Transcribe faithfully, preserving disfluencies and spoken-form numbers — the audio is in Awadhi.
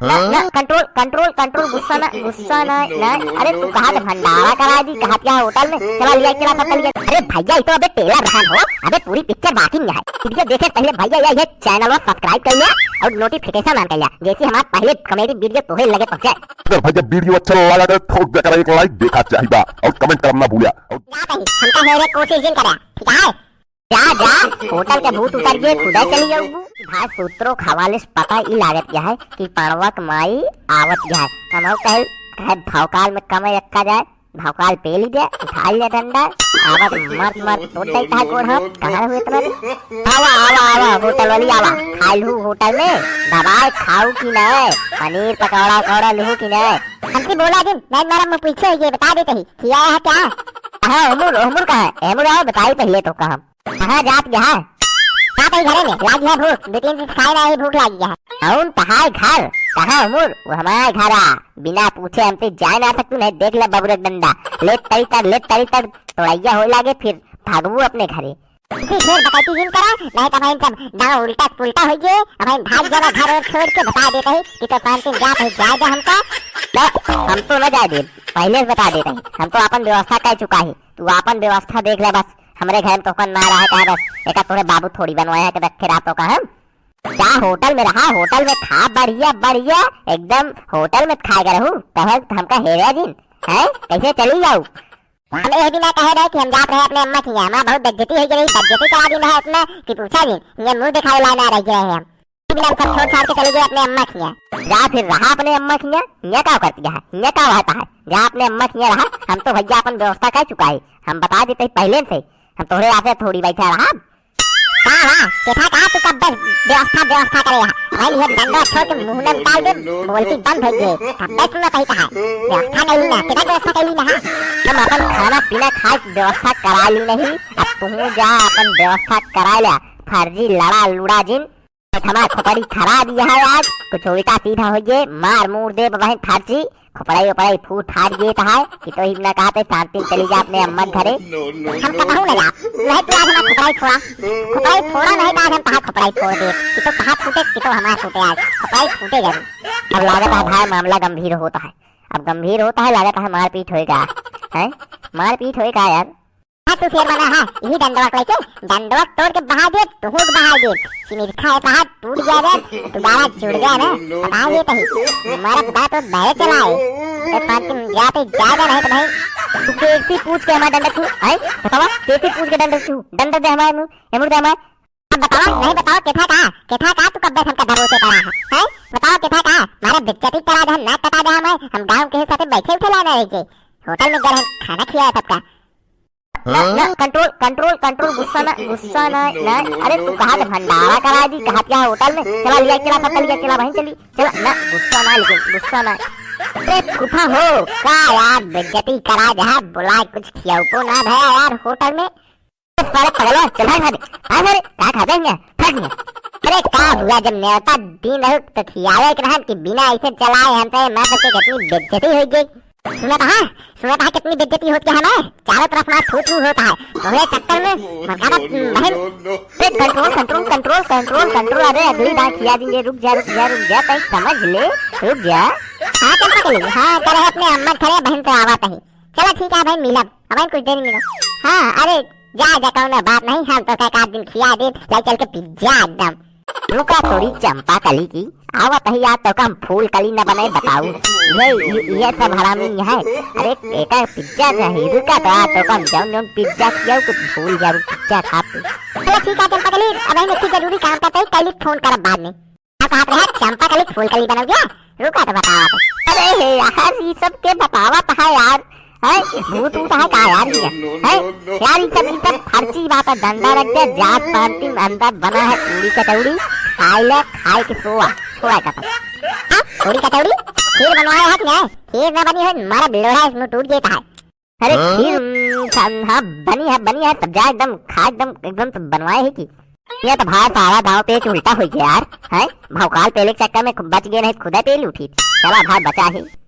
ना, ना, control, control, control, गुस्सा ना, गुस्सा ना, ना। अरे तू कहा के भंडारा करा दी, कहा क्या होटल में? चला लिया, चला सब चलिए। अरे भैया, ये तो अबे trailer रहन हो, अबे पूरी picture बाकी नहीं है। Video देखे पहले भैया, या ये channel subscribe कर लिया और notification on कर लिया, जैसे हमारा पहले comedy video तोहे लगे पहुंचे। अगर भैया video अच्छा लगा तो ठोक दे करा एक like, देखा चाहिए और comment करना भूलिया। और जात ही, हमका हेरे कोशिश जिन करा, ठीक है? जा, जा, होटल के भूत उतर गए, खुदा चली जाऊ। भाई सूत्रों के हवाले से पता ई लागत यह है कि पड़वा के माई आवत यह है। हम कहे, कहे भौकाल में कमे एक्का जाए, भौकाल पेली दे, उठा ले डंडा, आवत मर्द मर्द तोड़ देता है गोड़ हाथ। कहाँ हुए इतना दिन? आवा, आवा, आवा, होटल वाली आवा, खाई लू होटल में, दबाए खाऊ की नहीं, पनीर पकौड़ा उकौड़ा लू की नहीं? हमसे बोला दिन, नहीं मारा मुँह पीछे हो गए, बता देते ही, खिया है क्या? हाँ, उमुर, उमुर कहाँ है? एमुर आओ, बताई पहले तो कहाँ। कहाँ जात गया है? का कही घरे में? लागी है भूख, दो तीन दिन से खाए ना, यही भूख लागी है। कौन तहार घर? कहाँ उमुर? वो हमार घर आ। बिना पूछे हमसे जाए ना सकतू, नहीं देख ले बबुरक डंडा। ले तरी तर, ले तरी तर, तोड़ैया होए लागे, फिर भागबू अपने घरे। इसी ढेर बकैती जिन करा, नहीं तो भाई सब गाँव उल्टा पुल्टा हो गए। अब भाई भाग जाना घर और छोड़ के, बता देते ही कि तो पाँच दिन जात है, जाए दे हमका। तो हम तो न जाए दे, पहले से बता देते हैं, हम तो अपन व्यवस्था कर चुका है। तू आपन व्यवस्था देख ले बस, हमरे घर में तोहका ना रहे का है बस, एका तोरे बाबू थोड़ी बनवाए है कि रखे रहा तोहका हम। जा होटल में रहा, होटल में खा बढ़िया बढ़िया, एकदम होटल में खाए के रहू, कहे हमका हेरे दिन, हैं? कैसे चली जाऊ? हम यह भी ना कहे रहे कि हम जात रहे अपने अम्मा के यहाँ, हमारा बहुत बेइज्जती हो गई, बेइज्जती करा दिन है अपना कि पूछा दिन, ये मुँह दिखावे ला ना रह गए हैं हम। बिना सब छोड़ छाड़ के चले गए अपने अम्मा के यहाँ। जा फिर रहा अपने अम्मा के यहाँ। यहाँ का करती है? यहाँ का रहता है? जा अपने अम्मा के यहाँ रहा। हम तो भैया अपन व्यवस्था कर चुका है, हम बता देते ही पहले से। हम तोहरे यहाँ से थोड़ी बैठा रहा। का हुआ? केथा का तू कब बस व्यवस्था, व्यवस्था करे रहा? भाई ये डंडा छोड़ के मुंह में निकाल दे, बोलती बंद हो गई। तब बस सुना सही कहा। व्यवस्था कर ली ना, कितना व्यवस्था कर ली ना? हम अपन खाना पीना खाए के व्यवस्था करा ली नहीं, अब तू जा अपन व्यवस्था करा ले। फर्जी लड़ा लुड़ा जिन। हमार खोपड़ी खराब यह है आज, कुछ उल्टा सीधा हो गए, मार मूर दे बहिन फारसी, खोपड़ाई ओपड़ाई फूट फाट गए तो है कि तो ही ना कहते शांति में चली जा अपने अम्मा के घरे। हम कतहूँ ना जा, नहीं तू आज हमार खोपड़ाई फोड़ा, खोपड़ाई फोड़ा नहीं तो आज हम तहार खोपड़ाई फोड़ दे, कि तो तहार फूटे, कि तो हमार फूटे आज, खोपड़ाई फूटे जरूर। अब लागत है भाई मामला गंभीर होता है, अब गंभीर होता है, लागत है मारपीट होएगा, हैं? मारपीट होएगा यार। हाँ, तू शेर बना है, यही डंडवा को लेके, डंडवा तोड़ के बहा दे, तू के बहा दे। सिमिरखा है पहाड़ टूट गया रे, तू बारा जुड़ गया ना, बहा दे तही। हमारा बात तो बहरे चला है। ए, पाँच दिन जाते ज्यादा नहीं तो भाई। तू कैसी पूछ के हमारा डंडा छू, हैं? बतावा, कैसी पूछ के डंडा छू? डंडा दे हमारे मुंह, एमुर दे हमारे। अब बतावा, नहीं बतावा, केथा का, केथा का तू कब्बे से हमका भरोसे करा है, हैं? बतावा, केथा का, हमारा बेइज्जती करा दे, नाक कटा दे हमें, हम गाँव के साथे बैठे उठे लाना रह गए। होटल में गए हैं, खाना खिया है सबका। ना, ना, control, control, control, गुस्सा ना, गुस्सा ना, ना। अरे, तू कहा के भंडारा करा दी, कहा क्या होटल में? चला लिया, चला, सब चलिया, चला, वहीं चली। चला, ना, गुस्सा ना, लेकिन गुस्सा ना। अरे, फूफा हो, का यार, बेइज्जती करा दे, बुला कुछ खियाऊ को ना भया यार, होटल में। सारे पगला, चल भाग, भाग, भाग, भाग, का खा देंगे? भाग गया। अरे, का हुआ, जब नेवता दिन रहो, तो खियावे के रहन कि बिना ऐसे चलाए, हम तो, मैं सबके कितनी बेइज्जती हो गई। सुना था, सुना था कितनी बेइज्जती होती है हमें, चारों तरफ ना थू थू होता है, तोहरे चक्कर में मन का बहन। ए, control, control, control, control, control, अरे अगली दांत खिया देंगे, रुक जा, रुक जा, रुक जा, तई समझ ले, रुक जा। हाँ, चल पकड़ ले, हाँ, करे अपने अम्मा खरे बहन तो आवा तही। चला ठीक है भाई, मिलब, अब कुछ देर मिलो। हाँ, अरे जा, जा, कौनो बात नहीं, हम तो एक आध दिन खिया दे, ले चल के पिज्जा एकदम। रुका थोड़ी चंपा कली की, आवत ही यार, तो कम फूल कली न बनाए, बताऊ। ये, ये, ये सब हरामी है। अरे, एका पिज्जा चाहिए, रुका तो आ, तो कम जौन जौन पिज्जा खियाऊ, कुछ भूल जाऊ पिज्जा खा के। चलो ठीक है चंपा कली, अब हम एक जरूरी काम करते हैं, कली फोन करब बाद में। का कहत रहे, चंपा कली फूल कली बनल गया? रुका तो बतावा तो। अरे हे यार, ई सब के बतावत है यार? हैं? भूत ऊत है का यार ये? हैं? यार, ई सब, ई सब फर्जी बात है, डंडा रख दे, जात पांती में अंदर बना है पूरी कचौड़ी, खाई ले, खाई के सोआ, छोड़ा खत्म। हाँ? पूरी कचौड़ी? खीर बनवाए है कि नहीं? खीर ना बनी है, मारा बिलोड़ा इसमें टूट जाता है। अरे हाँ? खीर, हम्म, सा-, हाँ, बनी है, बनी है, तब जा एकदम, खा एकदम, एकदम तो बनवाए है कि। ये तो भाई सारा दाव पेच उल्टा हो गया यार, हैं? भौकाल पेले के चक्कर में बच गए नहीं, खुदा पेल उठी। चला भाई बचा है।